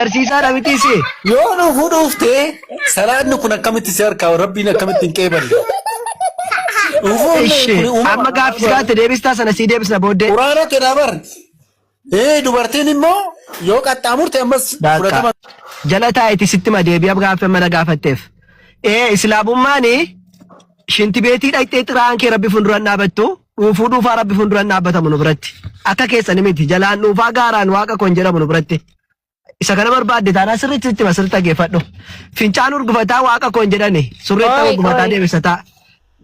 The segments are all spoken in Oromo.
Barsiisaadha miti si. Yoo dhuufuu dhuuftee salaanni kun akkamitti si harkaa rabbiin akkamitti hin qeeballe. Dhuufuun Ishi kun uumama. amma gaaffii gaatte deebistaa sana sii deebisna booddee. Quraana jedha bar. Ee dubartiin immoo yoo qaxxaamurte ammas Daakka. fudhatama. Jala taa'iti sitti ma deebi'a gaaffii amma na gaafatteef. Ee islaamummaan shinti beetii dhaqxee xiraa'aan kee rabbi fuulduran dhaabattu dhuufuu dhuufaa rabbi fuulduran dhaabbatamu nu biratti. Akka keessani miti jalaan dhuufaa gaaraan waaqa koon jedhamu nu biratti. Isa kana barbaadde taanaan sirriitti sitti hima sirriitti dhaggeeffadhu. Fincaan urgufataa waaqa koo hin jedhani. Surreettaa Oi, urgufataa oi. deebisataa.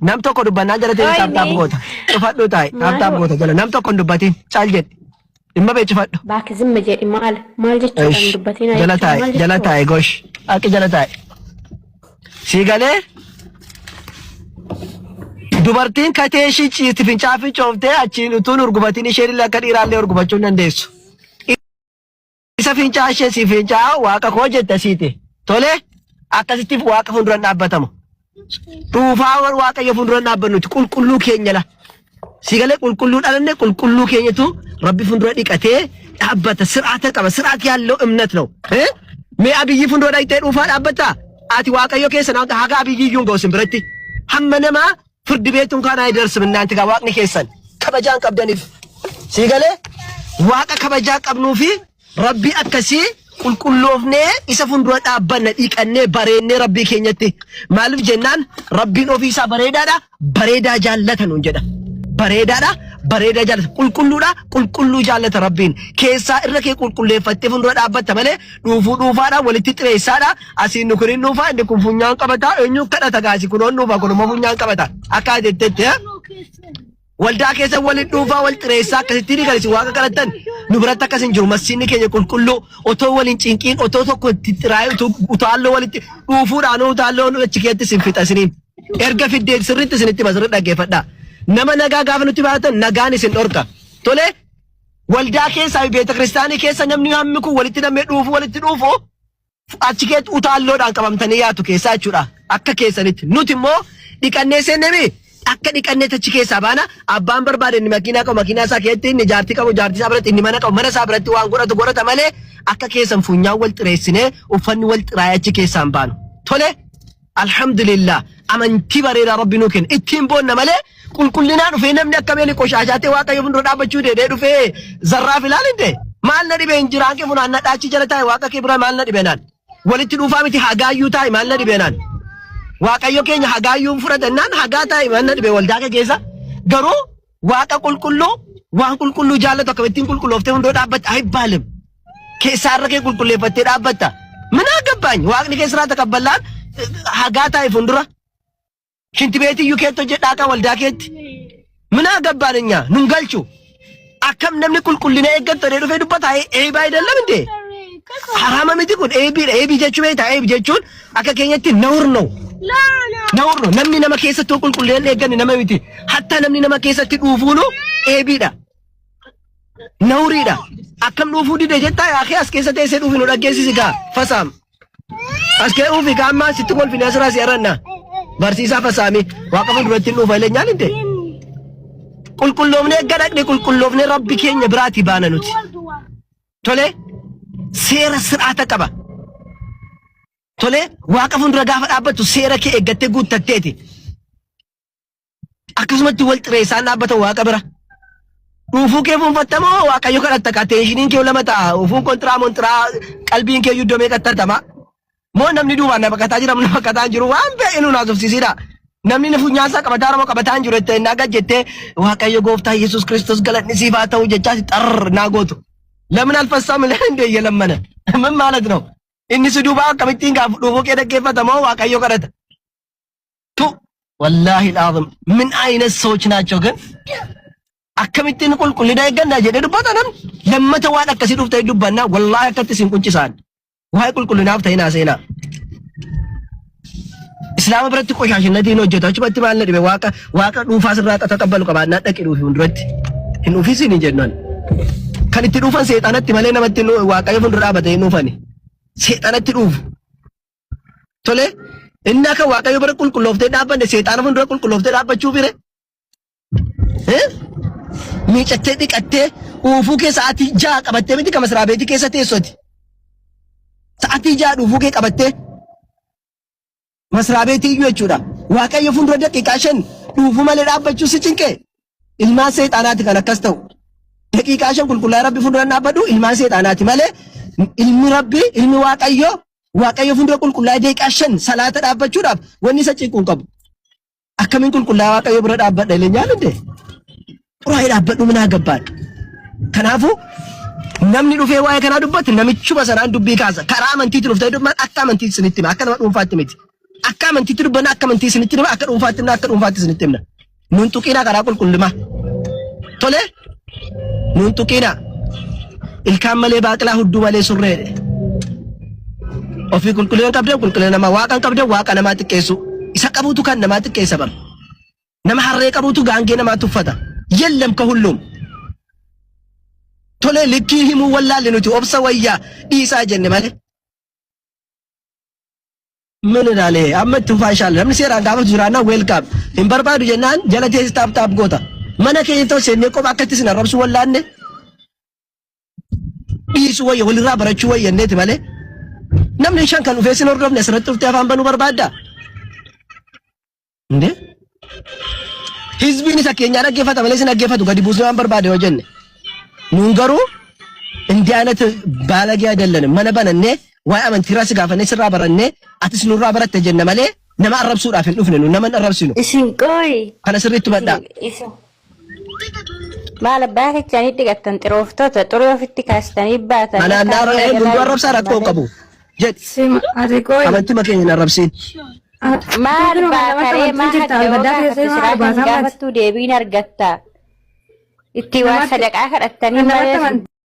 Nam tokko dubbannaan jala ta'ee Oi, taaptaap mee. goota. Cufadhu taa'e taaptaap Maaloo. goota jala. Nam tokko hin dubbatin. Caal jedhi. Dhimma bee cufadhu. Baaki zimma jedhi maal maal jechuudha Ish. hin dubbatina Jala jechuun taa'e maal jala jechuudha? taa'e gosh. Aqi jala taa'e. Sii galee dubartiin katee ishii ciisti fincaa fincooftee achiin utuun urgufatin isheen illee akka dhiiraallee urgufachuu hin dandeessu. Isa fincaa ishee si fincaa waaqa koo jette siiti. Tole akkasitti waaqa fuulduran dhaabbatamu. Dhuufaa waaqayyo fuulduran dhaabbannuti qulqulluu keenya la. Si galee qulqulluu dhalanne qulqulluu keenyatu rabbi fuuldura dhiqatee dhaabbata sir'aata qaba sir'aat ያለው እምነት ነው እ mee abiyyi fuuldura dhaqxee dhuufaa dhaabbatta ati waaqayyo keessa naanta haga abiyyi iyyuu hin ga'u sin biratti hamma namaa ፍርድ ቤቱ እንኳን አይደርስም እናንተ ጋር waaqni keessan kabajaan qabdaniif sii galee waaqa kabajaa qabnuu fi rabbii akkasii qulqulloofnee isa fuuldura dhaabbanna dhiqannee bareennee rabbii keenyatti maaliif jennaan rabbiin ofii isaa bareedaadha bareedaa jaallata nuun jedha bareedaadha bareedaa jaallata qulqulluudha qulqulluu jaallata rabbiin keessaa irra kee qulqulleeffattee fuuldura dhaabbatta malee dhuufuu dhuufaadha walitti xireessaadha asiin nu kun hin dhuufaa inni kun funyaan qabata eenyu kadhata gaasi kunoon dhuufa kun immoo funyaan qabata akka jettetti waldaa keessa waliin dhuufaa wal xireessaa akkasitti ni galisi waaqa kadhattan nu biratti akkas hin jiru masiinni keenya qulqulluu otoo waliin cinqiin otoo tokko itti xiraa'ee utaalloo walitti dhuufuudhaan utaalloo achi keessatti isin fixa isiniin erga fiddee sirriitti isinitti hima sirriitti dhaggeeffadhaa nama nagaa gaafa nutti baatan nagaan isin dhorka tole waldaa keessaa fi beeta kiristaanii keessa namni hammi kun walitti namee dhuufu walitti dhuufu achi keetti utaalloodhaan qabamtanii yaatu keessaa jechuudha. Akka keessanitti. Nuti immoo dhiqannee seennemi akka dhiqannee achi keessaa baana abbaan barbaade inni makiinaa qabu makiinaa isaa keessatti inni jaartii qabu jaartii isaa biratti inni mana qabu mana isaa biratti waan godhatu godhata malee akka keessan funyaan wal xireessinee uffanni wal xiraa'ee achi keessaan baanu. Tole alhamdulillah amantii bareedaa rabbi nuu kenne ittiin boonna malee qulqullinaa dhufee namni akka meeli qoshaashaa ta'e waaqayyo fuuldura dhaabbachuu deedee dhufee zarraaf ilaalinte maal na dhibee hin jiraan kee funaan nadhaachi jala taa'e waaqa kee bira maal na dhibee naan walitti dhuufaa miti hagaayyuu taa'e maal na dhibee naan waaqayyo keenya hagaayyuu hin fudhatannaan hagaa taa'e maal na dhibee waldaa kee keessa garuu waaqa qulqulluu waan qulqulluu jaallatu akkamittiin qulqullooftee hundoo dhaabbatte ayibbaalim keessaa irra kee qulqulleeffattee dhaabbatta ምን አገባኝ waaqni kee siraa taqabballaan hagaa taa'e fuuldura shinti beetiyyuu keetti hojjedhaa akka waldaa keetti ምን አገባን እኛ nun galchu akkam namni qulqullina eeggattu jedhee dhufee dubbata eebaa አይደለም እንዴ haraama miti kun eebiidha eebii jechuu beektaa eebi jechuun akka keenyatti nawur ነው nawur ነው namni nama keessatti qulqullina hin eegganne nama miti hatta namni nama keessatti dhuufuunu eebiidha nawriidha akkam dhuufuu dide jettaa yaakee as keessa teessee dhuufi nu dhaggeessisi gaa fasaam as kee dhuufi gaa ammaa sitti kolfine asirraa si aranna barsiisaa fasaami waaqa fuulduratti hin dhuufa illee nyaalinte qulqulloofnee erga dhaqne qulqulloofnee rabbi keenya biraatii baana nuti tole seera sir'aata qaba tole waaqa fuuldura gaafa dhaabbattu seera kee eeggattee guuttatteeti akkasumatti wal xireessaan dhaabbatan waaqa bira. Dhuufuu kee fuunfattamoo waaqayyo kadhatta ka teeshiniin kee lama ta'a dhuufuun kontiraa montiraa qalbiin kee iyyuu iddoo qaxxatama. Moo namni duubaan na baqataa jira namni baqataa hin jiru waan bee'e nuun haasofsiisiidha. Namni na funyaan isaa qabataa oromoo qabataa hin jiru jettee naa gad jettee waaqayyo gooftaa Yesuus Kiristoos galanni siif haa ta'u jechaa si xarr naa gootu. ለምን አልፈሳም እንደ እየለመነ ምን ማለት ነው? Inni si duubaa akkamittiin gaafa dhuufuu kee dhaggeeffata moo waaqayyo kadhata? Tu wallaahi alazim ምን አይነት ሰዎች ናቸው ግን akkamittiin qulqullina eegganna jedhee dubbata namni lammata waan akkasii dhuftee dubbannaa wallaahi akkatti isin quncisaan waa'ee qulqullinaaf ta'inaa seenaa. Islaama biratti qoshaashinnatiin hojjetu achumatti maal na dhibe waaqa waaqa dhuunfaa sirraa taqabbalu qabaannaa dhaqi dhuufi hunduratti hin dhuufisiin hin jennu ani. Kan itti dhuufan seexanatti malee namatti waaqayyo fuuldura dhaabatee hin dhuufani. Seexanatti dhuufu. Tole inni akka waaqayyo bira qulqullooftee dhaabbanne seexaana fuuldura qulqullooftee dhaabbachuu bire. Miicattee dhiqattee uufuu keessa ati ja'a qabattee miti kama siraa beetii keessa teessoti. Sa'atii 6 dhufuu kee qabattee masraa beetii iyyuu jechuudha. Waaqayyo fuuldura daqiiqaa 5 dhuufuu malee dhaabbachuu si cinqee? Ilmaan seexaanaati kan akkas ta'u. Daqiiqaa 5 qulqullaa'ee Rabbi fuuldura dhaabbadhu ilmaan seexaanaati malee ilmi Rabbi ilmi Waaqayyo Waaqayyo fuuldura qulqullaa'ee daqiiqaa 5 salaata dhaabbachuudhaaf wanni isa cinqu hin qabu. Akkamiin qulqullaa'ee Waaqayyo bira dhaabbadha illee nyaalinde? Xuraa'ee dhaabbadhu minaa gabbaadha. Kanaafuu namni dhufee waa'ee kanaa dubbate namichuma sanaan dubbii kaasa. Karaa amantiitiin dhuftee dubban akka amantiitti isinitti hima. Akka nama dhuunfaatti miti. Akka amantiitti dubbanna akka amantii isinitti hima. Akka dhuunfaatti himna akka dhuunfaatti isinitti himna. Nun tuqiinaa karaa qulqullumaa. Tole nun tuqiinaa. Ilkaan malee baaqilaa hudduu malee surree. Ofii qulqullina hin qabdan qulqullina namaa waaqa hin qabdan waaqa namaa xiqqeessu. Isa qabuutu kan namaa xiqqeessa bara. Nama harree qabuutu gaangee namaa tuffata. Yellem ka hullum. Tole likkii himuu wallaalle nuti obsa wayyaa dhiisaa jenne malee. Min ilaalee amma itti fufaa inshallah namni seeraan gaafatu jiraannaan welcome hin barbaadu jennaan jala teessi taap taap goota mana keenya ta'u seennee qofa akka itti isin arrabsuu wallaanne dhiisuu wayya walirraa barachuu wayya inneeti malee namni shan kan dhufee sin hordofne asirratti dhuftee afaan banuu barbaadda Inde hizbiin isa keenyaa dhaggeeffata malee sin dhaggeeffatu gadi buusnee waan barbaade yoo jenne. Nuun garuu እንዲህ አይነት ባለጌ አይደለንም። mana banannee waa'ee amantiirraa si gaafannee sirraa barannee atis nurraa baratte jenna malee nama arrabsuudhaaf hin dhufne nu nama hin arrabsinu. Isin qoy. Kana sirriitti hubadhaa. Isin maal abbaa kechanii dhiqattan xirooftoota xurii ofitti kaastanii baatanii Anaan kaamera naarra jalaa hunduu arrabsaa jirtan rakkoo hin malee. qabu. Jedhi Sima ati qoy. amantii keenya hin arrabsiin. Maal Duruma namatti baataree amantii maa jirta hadda yoo albadaa gaafatte keessee maa silaa kan arbaataa baati. gaafattuu deebiin argatta. Itti waa Namatti sadaqaa kadhattanii namatti malee amantii.